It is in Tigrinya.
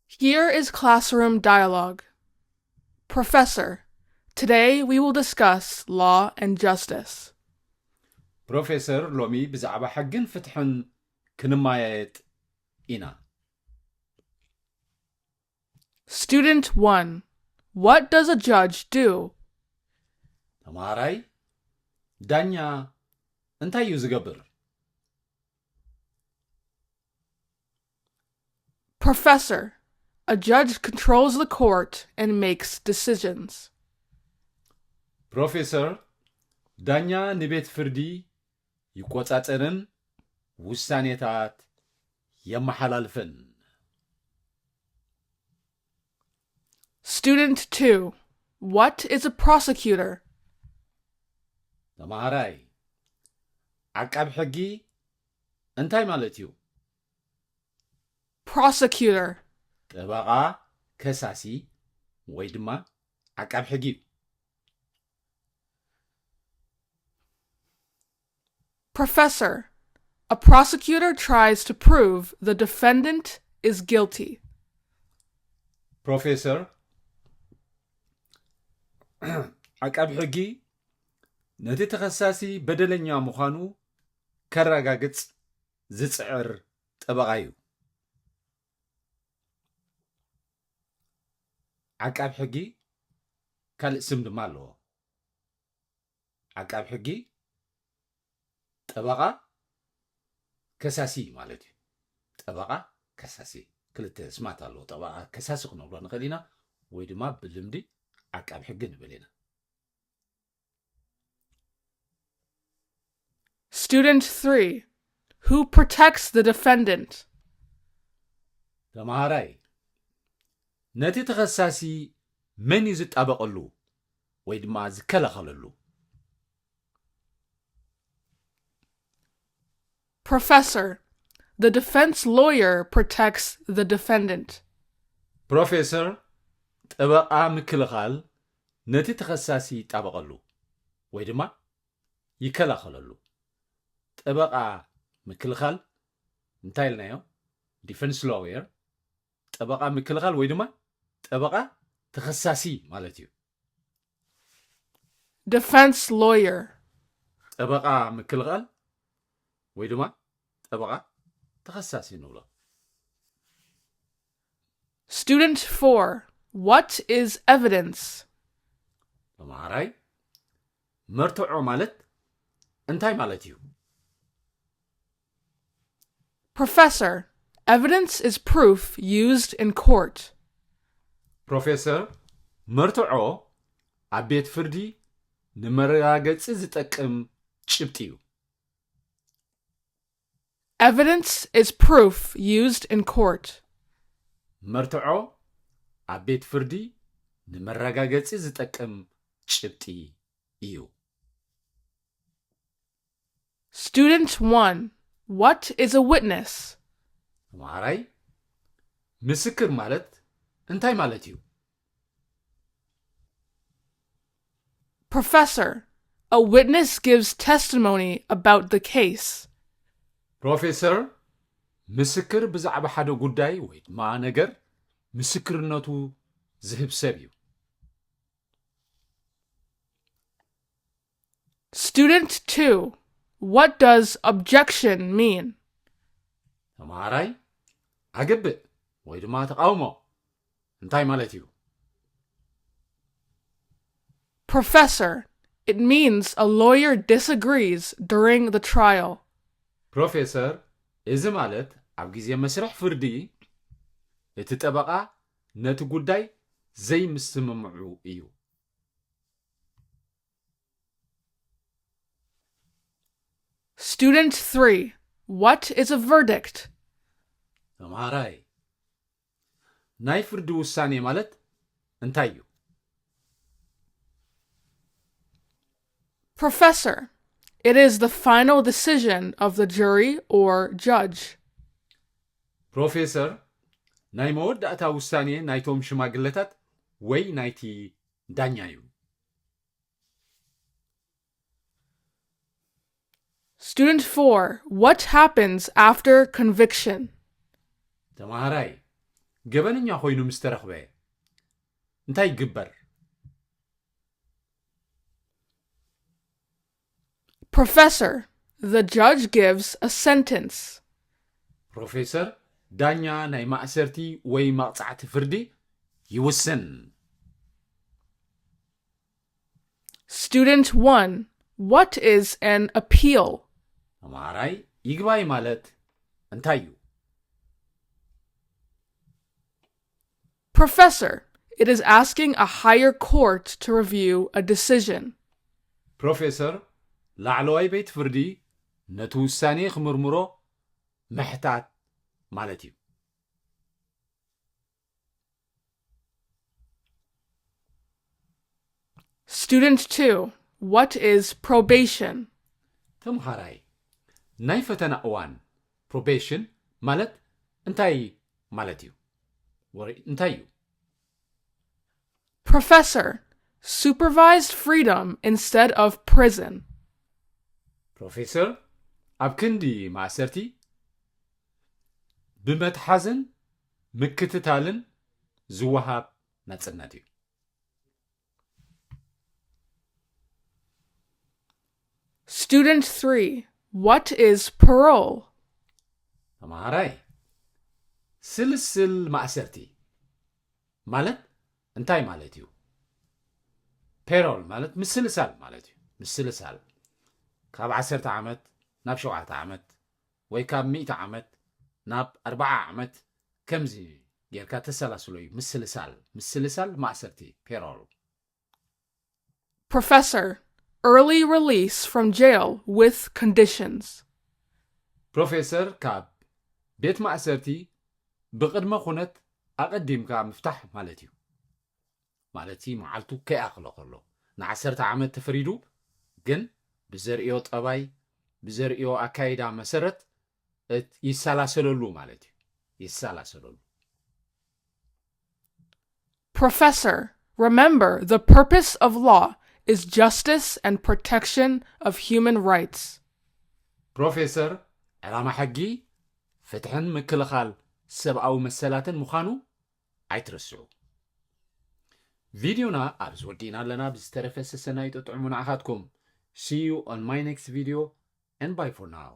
Here is classroom dialogue. Professor, today we will discuss law and justice. ፕሮፌሰር፣ ሎሚ ብዛዕባ ሕግን ፍትሕን ክንመያየጥ ኢና። Student one, what does a judge do? ተማሃራይ፣ ዳኛ እንታይ እዩ ዝገብር? Professor, a judge controls the court and makes decisions. ፕሮፌሰር፣ ዳኛ ንቤት ፍርዲ ይቆጻጸርን ውሳኔታት የመሓላልፍን። Student two, what is a prosecutor? ተማሃራይ፣ ዓቃብ ሕጊ እንታይ ማለት እዩ? Prosecutor, ጠበቓ ከሳሲ ወይ ድማ ዓቃብ ሕጊ እዩ። Professor, a prosecutor tries to prove the defendant is guilty. ፕሮፌሰር፣ ዓቃብ ሕጊ ነቲ ተኸሳሲ በደለኛ ምዃኑ ከረጋግጽ ዝጽዕር ጠበቓ እዩ። ዓቃብ ሕጊ ካልእ ስም ድማ ኣለዎ። ዓቃብ ሕጊ ጠበቓ ከሳሲ ማለት እዩ። ጠበቓ ከሳሲ ክልተ ስማት ኣለዎ። ጠበቓ ከሳሲ ክንብሎ ንኽእል ኢና፣ ወይ ድማ ብልምዲ ዓቃብ ሕጊ ንብል ኢና። Student three, who protects the defendant? ተማሃራይ፣ ነቲ ተኸሳሲ መን እዩ ዝጣበቐሉ ወይ ድማ ዝከላኸለሉ? Professor, the defense lawyer protects the defendant. ፕሮፌሰር፣ ጠበቓ ምክልኻል ነቲ ተኸሳሲ ይጣበቐሉ ወይ ድማ ይከላኸለሉ። ጠበቓ ምክልኻል እንታይ ኢልናዮ? ዲፈንስ ሎየር። ጠበቓ ምክልኻል ወይ ድማ ጠበቓ ተኸሳሲ ማለት እዩ። Defense lawyer. ጠበቓ ምክልኻል ወይ ድማ ጠበቓ ተኸሳሲ ንብሎ። Student four, what is evidence? ተማሃራይ፣ መርትዖ ማለት እንታይ ማለት እዩ? Professor, evidence is proof used in court. ፕሮፌሰር፣ መርትዖ ኣብ ቤት ፍርዲ ንመረጋገጺ ዝጠቅም ጭብጢ እዩ። Evidence is proof used in court. መርትዖ ኣብ ቤት ፍርዲ ንመረጋገጺ ዝጠቅም ጭብጢ እዩ። Student one, what is a witness? ተማሃራይ፣ ምስክር ማለት እንታይ ማለት እዩ? Professor, a witness gives testimony about the case. ፕሮፌሰር፣ ምስክር ብዛዕባ ሓደ ጉዳይ ወይ ድማ ነገር ምስክርነቱ ዝህብ ሰብ እዩ። Student two, what does objection mean? ተማሃራይ፣ ኣገብእ ወይ ድማ ተቃውሞ እንታይ ማለት እዩ? Professor, it means a lawyer disagrees during the trial. ፕሮፌሰር፣ እዚ ማለት ኣብ ግዜ መስርሕ ፍርዲ እቲ ጠበቓ ነቲ ጉዳይ ዘይምስምምዑ እዩ። Student three, what is a verdict? ተማሃራይ፣ ናይ ፍርዲ ውሳኔ ማለት እንታይ እዩ? Professor, it is the final decision of the jury or judge. ፕሮፌሰር፣ ናይ መወዳእታ ውሳኔ ናይቶም ሽማግለታት ወይ ናይቲ ዳኛ እዩ። Student four, what happens after conviction? ተማሃራይ፣ ገበነኛ ኮይኑ ምስ ተረኽበ እንታይ ይግበር? Professor, the judge gives a sentence. ፕሮፌሰር፣ ዳኛ ናይ ማእሰርቲ ወይ መቕጻዕቲ ፍርዲ ይውስን። Student one, what is an appeal? ተማሃራይ፣ ይግባይ ማለት እንታይ እዩ? Professor, it is asking a higher court to review a decision. ፕሮፌሰር፣ ላዕለዋይ ቤት ፍርዲ ነቲ ውሳኔ ክምርምሮ ምሕታት ማለት እዩ። Student two, what is probation? ተምሃራይ፣ ናይ ፈተና እዋን ፕሮቤሽን ማለት እንታይ ማለት እዩ? ወይ እንታይ እዩ? Professor, supervised freedom instead of prison. ፕሮፌሰር፣ ኣብ ክንዲ ማእሰርቲ ብመትሓዝን ምክትታልን ዝወሃብ ናጽነት እዩ። Student three, what is parole? ተምሃራይ፣ ስልስል ማእሰርቲ ማለት እንታይ ማለት እዩ? ፔሮል ማለት ምስልሳል ማለት እዩ። ምስልሳል ካብ ዓሰርተ ዓመት ናብ ሸውዓተ ዓመት ወይ ካብ ሚእቲ ዓመት ናብ ኣርብዓ ዓመት ከምዚ ጌርካ ተሰላስሎ እዩ። ምስልሳል ምስልሳል ማእሰርቲ ፔሮል። Professor, early release from jail with conditions. ፕሮፌሰር፣ ካብ ቤት ማእሰርቲ ብቕድመ ኩነት ኣቐዲምካ ምፍታሕ ማለት እዩ። ማለት መዓልቱ ከይኣኽሎ ከሎ ንዓሰርተ ዓመት ተፈሪዱ ግን ብዘርእዮ ጠባይ ብዘርእዮ ኣካይዳ መሰረት እት- ይሰላሰለሉ ማለት እዩ። ይሰላሰለሉ። Professor, remember the purpose of law is justice and protection of human rights. ፕሮፌሰር፣ ዕላማ ሕጊ ፍትሕን ምክልኻል ሰብኣዊ መሰላትን ምዃኑ ኣይትረስዑ። ቪድዮና ኣብዚ ወዲእና ኣለና። ብዝተረፈ ሰሰናዩ ጥዑሙ ንዓኻትኩም። See you on my next video and bye for now.